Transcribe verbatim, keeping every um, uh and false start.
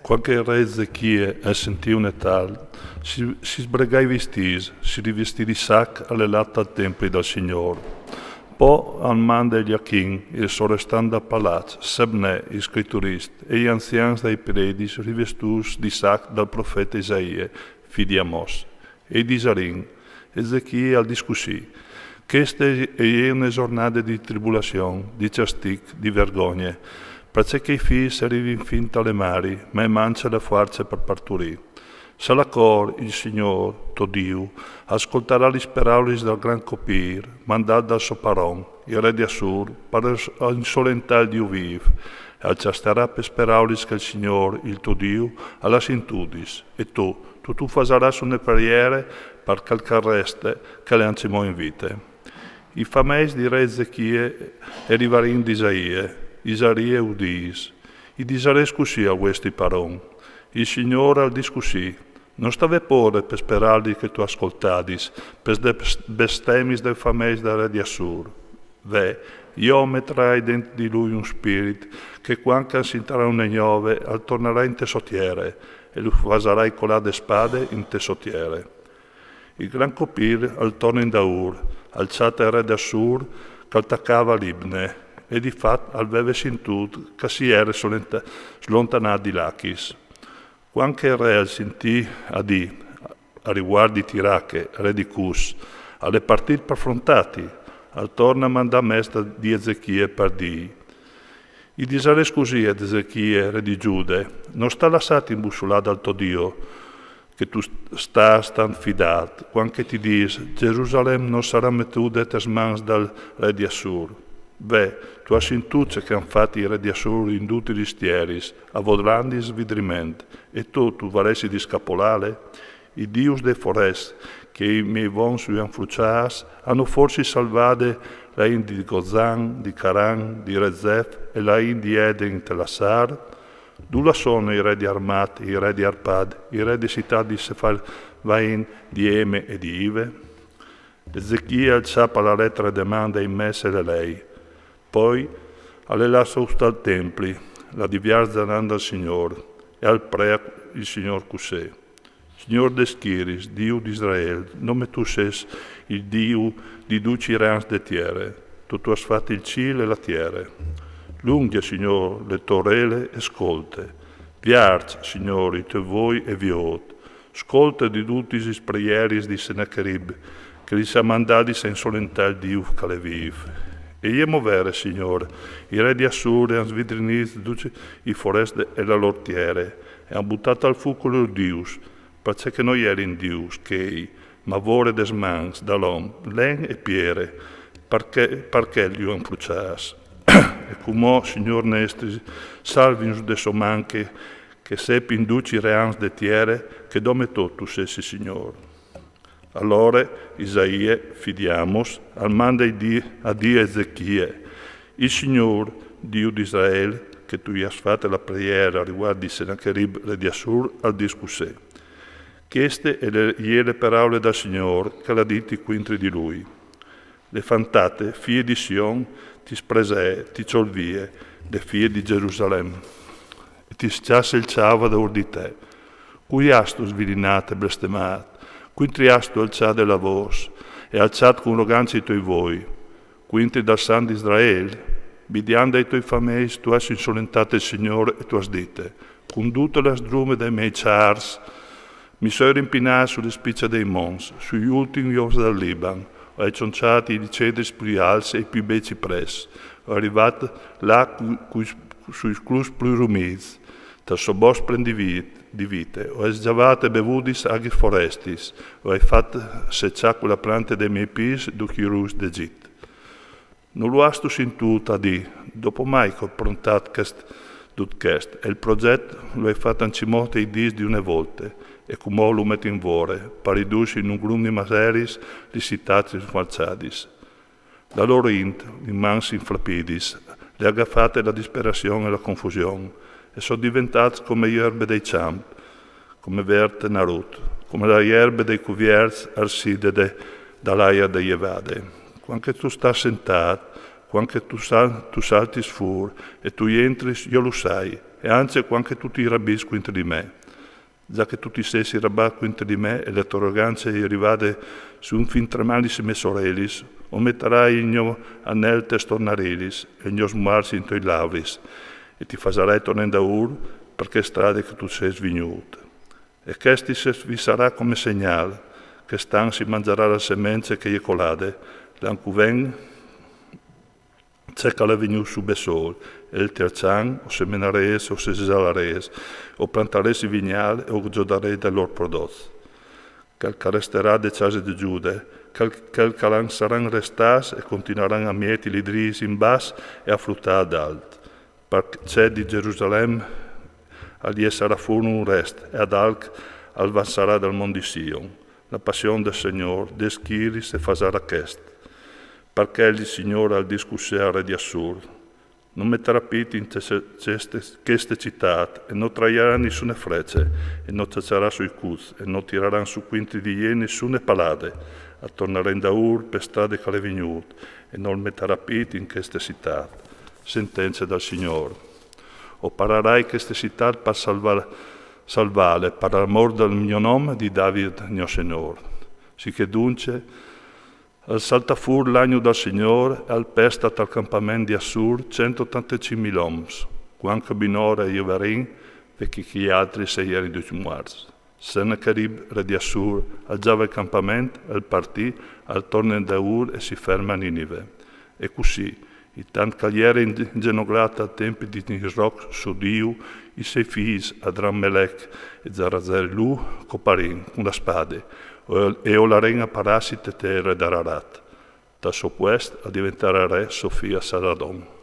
Cuant che il re Ezechie al sentì une tal, si, si sbregà i vistîts, si rivistì di sac e al lè lât al templi dal Signôr. Po al manda Eliachin, il sorestant dal palaç, Sebnè, il scriturist, e i anzians dai predis rivistûts di sac dal profete Isaie, fi di Amos. E i disarìn: Ezechie al dîs cussì: Cheste e je une zornade di tribulazion, di cjastic, di vergogne, parcè che i fîs a rivin fin te mari, ma e mancje la fuarce par parturî. Salacor il Signôr, to Diu, al scoltarà lis peraulis dal gran copîr, mandât dal so paron, il re di Assûr, par insolentâ il Diu vîf, e al cjastarà pes peraulis che il Signôr, il to Diu, al à sintudis, e tu, tu, tu fasarâs une preiere par chel che al reste, che al è ancjemò in vite. I fameis dal re Ezechie a rivarìn di Isaie, Isaie i dîs: I disarês cussì a vuesti paron: Il Signôr al dîs cussì: No sta vê pôre pes peraulis che tu âs scoltadis, pes bes-, bestemiis dai fameis dal re di Assûr. Ve, jo o metrai dentri di lui un spirit, che cuant che al sintarà une gnove, al tornarà inte sô tiere, e lu fasarai colâ de spade inte sô tiere. Il gran copîr al torne indaûr, al cjate il re di Assûr, che al tacave a Libne, e di fat al veve sintût che si jere solenta-, slontanât di Lachis. Cuant che il re al sintì a dî a rivuart di Tirache, re di Cus, al è partît par frontâti, al torne a mandâ mès di Ezechie par dîi: I disarês cussì a Ezechie, re di Gjude: No sta lassâti imbussolâ dal to Diu, che tu st-, stâs tant fidât, cuant che ti dîs: Gjerusalem no sarà metude tes mans dal re di Assûr. Ve, tu âs sintût ce che a àn fat i re di Assûr in dutis lis tieris, a vodrandi svidriment, e tu, tu varessis di scapolâle? I dius des forescj, che i miei vons ju àn fruçâts, a àn forsit salvade la int di Gozan, di Caran, di Rezef e la int di Eden inte Lassar? Dulà sono i re di Armat, i re di Arpad, i re des citâts di Sefarvaim, di Eme e di Ive? Ezechie al cjapa la letere de man dai mès e le lei. Po al lè lât sù tal templi, al à diviart zanant dal Signôr, e al preà il Signôr cussì: Signôr des schiriis, Diu di Israel, nome tu sês il Diu di ducj i reants de tiere, tu, tu âs fat il cîl e la tiere. Lungje, Signôr, le tô orele e scolte. Viarç, Signôr, i tiei voi e viôt. Scolte di dutis lis preieris di Senacherib, che lis à mandadis a insolentâ il Diu che al è vîf. E jemo vere, Signôr, i re di Assûr a àn svidrinît dutis lis forestis e la lôr tiere, e a àn butât al fûc i lôr dius, parcè che no jerin dius chei, ma vore des mans dal om, len e piere, parcè, parcè ju àn fruçâts. E cumò, Signôr nestri, salvius de sô man, che, che sepin ducj i reants de tiere, che dome tu tu sês il Signôr. Alore Isaie, fi di Amos, al mande a dî, a dî a Ezechie: Il Signôr, Diu di Israel, che tu i âs fate la preiere a rivuart di Senacherib, re di Assûr, al dîs cussì: Cheste e je le, je le peraule dal Signôr, che al à dite cuintri di lui: Le fantate, fie di Sion, ti spresee, ti cjol vie, le fie di Gjerusalem, e ti scjasse il cjâf daûr di te. Cui âstu svilinât e blestemât? Cuintri âstu alçade la vôs e alçât cun rogancie i tiei voi? Cuintri dal Sant di Israel? Bidiant dai tiei fameis tu âs insolentât il Signôr e tu âs dite: Cun dute la sdrume dai miei cjârs mi soi rimpinât su le spice dai monts, sui ultins jôcs dal Liban, o ai cionçât i cedris plui alts e i plui biei ciprès, o ai rivât là cu, cui, sui sclus plui rumîts, tal so bosc plen di vit-, di vite, o ai sgjavât e bevudis aghis forestis, o ai fat seçâ cu la plante dai miei pîts ducj i rûcs d'Egjit. No lu âstu sintût a dî, dopo mai che o ai prontât chest, dut chest, e il progjet lu ai fat ancjemò tai dîs di une volte, e cumò lu met in vore, par ridûsi in un grum di maseris lis citâts sfarçadis. La lôr int, lis mans inflapidis, le à agafade la disperazion e la confusion, e a son deventâts come jerbe dai cjamps, come vert narut, come la jerbe dai cuvierts arside de, da l'aia de jevade. Cuant che tu stâs sentât, cuant che tu sal-, tu saltis fûr e tu jentris, jo lu sai, e anche quand che tu ti rabis cuintri di me. Za che tu ti sesi rabat cuintri di me e la to arrogance e je rivade su fin tre malissimes orelis, o metarai il gno anel tes tos narilis e il gno smuars in toi lauris, e ti fasarai tornar indaur par chê strade che tu ses vignût. E chest ti servisarà come segnâl, che chest an si manzarà la semence che e je colade, l'an che ven ce che al è vignût su bessôl, e il tierç an o semenarês, o sesalarês, o plantarês il vignâl e o giodarês dai lôr prodots. Chel che al resterà de cjase de Gjude, chel, chel che a saran restâts e continuaran a mieti li dris in bas e a frutâ ad alt. Parcè di Gjerusalem al jessarà fûr un rest, e ad alc al vansarà dal mont di Sion. La passion dal Signôr, des chîrs e fasarà chest. Parcè il Signôr al dîs cussì al re di Assûr: No metarà pît in cheste, cheste citât, e no trairà nissune frece, e no cjaçarà sui cuts, e no tiraran su cuintri di jê nissune palade. Al tornarà indaur pe strade che al è vignût, e nol metarà pît in cheste citât. Sentence dal Signôr. O pararai cheste citât par salvâ-, salvâle, par amôr dal gno non di David, gno Signôr. Sichè duncje, al salta fûr l'agnul dal Signôr e al pesta tal campament di Assûr cent e otantecinc mil oms, cuant che binore a jerin, parcè che chei altris a jerin ducj muarts. Senacherib, re di Assûr, al zava il campament, al partì, al torna indaur e si ferma a Ninive. E cussì, intant che al jere ingenoglât al templi di Nisroc so Diu, i siei fîs Adrammelech e Zarazelu coparìn cun la spade, e o larìn a parâsi te têre d'Ararat. Dal so puest al diventarà re so fi Assaradon.